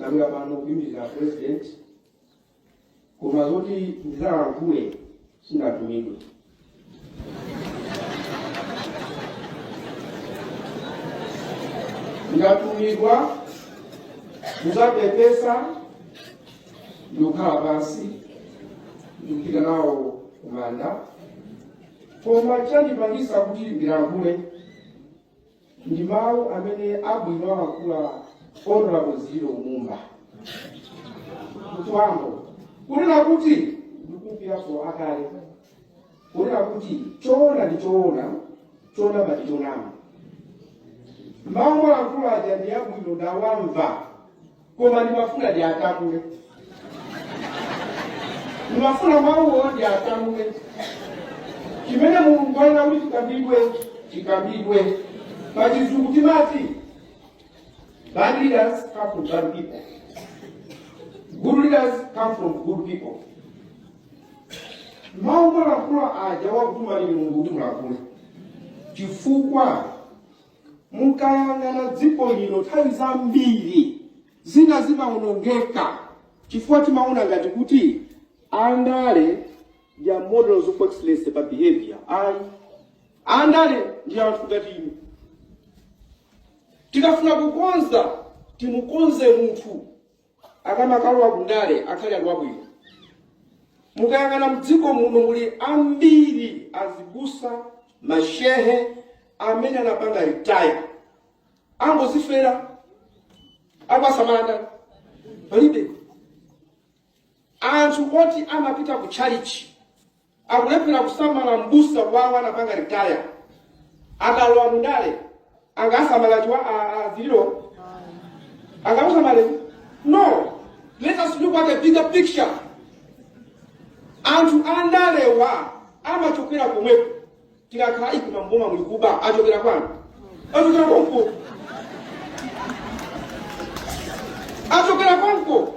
Ndabwera pano kuyimirira President, koma zoti ndizalankhule sinatumidwe. Ndatumidwa kuzapepesa ndikukhala pansi ndikupita nawo kumanda, koma chandipangisa kuti ndilankhule ndi mawu amene abwino alankhula Honorable Ziliro Mumba Mtuwambo, kunena kuti ndikumpiraso akale, kunena kuti choona ndi choona, chonama ndi chonama. Mawu mwalankhula aja ndi abwino, ndawamva, koma ndimafuna ndiatamule, ndimafuna mawuwo ndiatamule. Chimene Mulungu anena kuti chikambidwe, chikambidwe. Pachizungu timati bad leaders come from bad people, good leaders come from good people. Mawu mwalankhula aja, wakutuma ni Mulungu kuti mulankhule, chifukwa mukayang'ana dziko lino, nthawi zambiri zina zimawonongeka chifukwa timaona ngati kuti andale ndi a models of excellence pa behavior. Ayi, andale ndi anthu ngati inu. Tikafuna kukonza, timukonze munthu akamakalowa kundale akhale anthu abwino. Mukayang'ana mdziko muno, muli ambiri azibusa, mashehe amene anapanga retire, angozifera, akwasamala palibe. Anthu oti amapita ku tchalichi akulephera kusamala mbusa wawo anapanga retire, akalowa mundale angasamala chiwa aziliro angamusamale? No, let us look at a bigger picture. Anthu andalewa amachokera komweko. Tikakhala ikuma mboma muli kuba, achokera kwanu, achokera konko, achokera konko.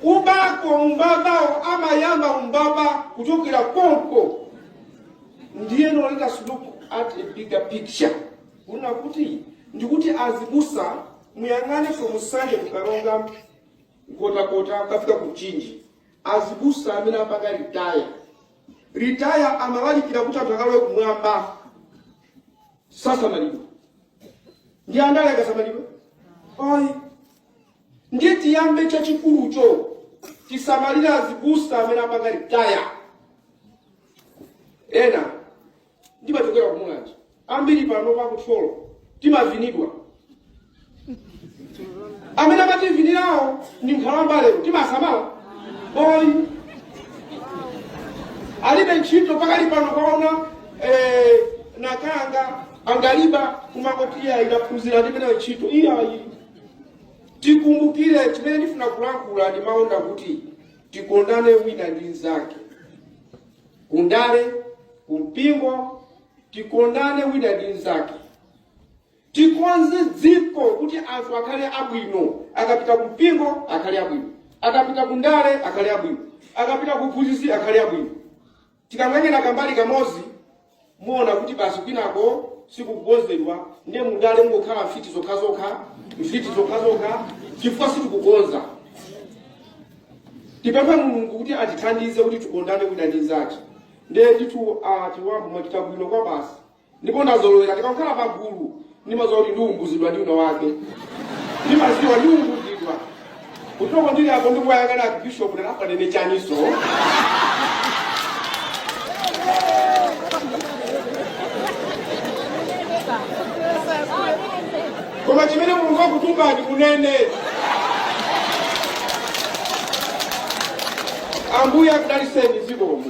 Ubako umbabawo amayamba umbaba kuchokera konko. Ndiyeno let us look at a bigger picture, kuna kuti ndikuti azibusa muyang'ane from Nsanje kuKaronga, Nkhotakota, kukafika ku Mchinji, azibusa amene apanga retire, retire amalalikira kuti anthu akalowe kumwamba, sasamalidwa. Ndi andale akasamalidwa? Ayi. Ndiye tiyambe chachikulucho, tisamalire azibusa amene apanga retire. Ena ndimachokera kuMulanje, ambiri pano pakuThyolo timavinidwa. Amene amativinirawo ndi nkhalamba, lero timasamala? Oyi, alibe ntchito pakali pano. Kwaona nakanga angaliba kumangoti iya idaphunzira ndimeneyo ntchito iyayi. Tikumbukire chimene ndifuna kulankhula, ndimaona kuti tikondane wina ndi mnzake, kundale, kumpingo, tikondane wina ndi mnzake, tikonze dziko kuti anthu akhale abwino. Akapita kumpingo akhale abwino, akapita kundale akhale abwino, akapita kuphunzitsi akhale abwino. Tikamangena kambali kamodzi, muona kuti basi kwinako sikukukonzedwa, ndiye mundale mungokhala mfiti zokhazokha, mfiti zokhazokha, chifukwa sitikukonza. Tipemphe Mulungu kuti atithandize kuti tikondane wina ndi mnzake. Ndiye ndithu atiwambo mwachita bwino kwa basi, ndipo ndazolowera tikakhala pagulu, ndimaziwa kuti ndiumbuzidwa ndi wina wake, ndimaziwa ndiumbuzidwa kutoko. Ndili apo ndikuyang'ana bishop, ndakafanene chaniso. Koma chimene Mulungu akutumani munene. Ambuye akudaliseni. Zikomo.